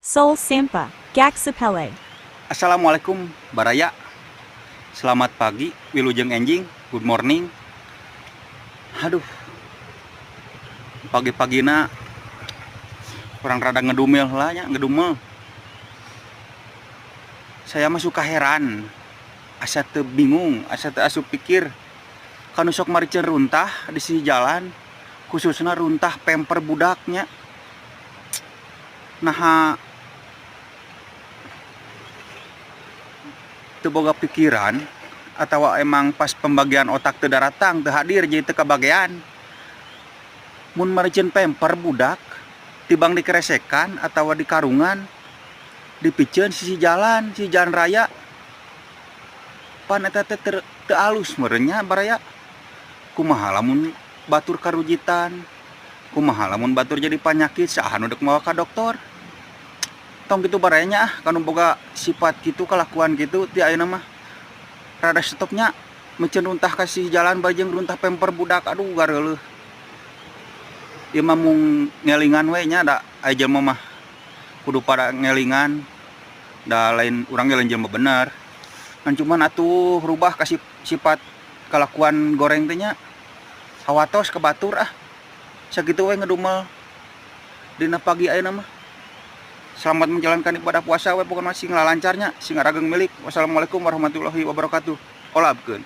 Sol Sampa, Gaxapele. Assalamualaikum baraya. Selamat pagi, wilujeng enjing, good morning. Aduh, pagi-pagina kurang rada ngedumel lah nya, ngedumel. Saya mah suka heran, asa teu bingung, asa teu asup pikir. Kanu sok mariceun runtah di sisi jalan, khususnya runtah pemper budaknya. Naha teu boga pikiran atau emang pas pembagian otak teu daratang, teu hadir jadi teu kabagean. Mun mariceun pemper budak tibang dikeresekan atau di karungan dipiceun sisi jalan raya, pan eta teh teu alus meureun nya baraya. Kumaha lamun batur karujitan, kumaha lamun batur jadi panyakit, saha nu deuk mawa ka dokter? Tong kitu baraya nya ah, kanu boga sifat kitu, kalakuan kitu ti ayeuna mah rada stopnya meuceun runtah ka sisi jalan bari jeung runtah pemper budak. Aduh, gareuleuh. Ieu mah mung ngelingan we nya, da aya jelema mah kudu pada ngelingan, da lain urang ge lain jelema bener kan, cuman atuh rubah ka sifat kalakuan goreng teh nya, hawatos ka batur ah. Sakitu we ngedumel dina pagi ayeuna mah. Selamat menjalankan ibadah puasa we, pokokna sing lancarnya, sing arageng milik. Wassalamualaikum warahmatullahi wabarakatuh. Olabkeun.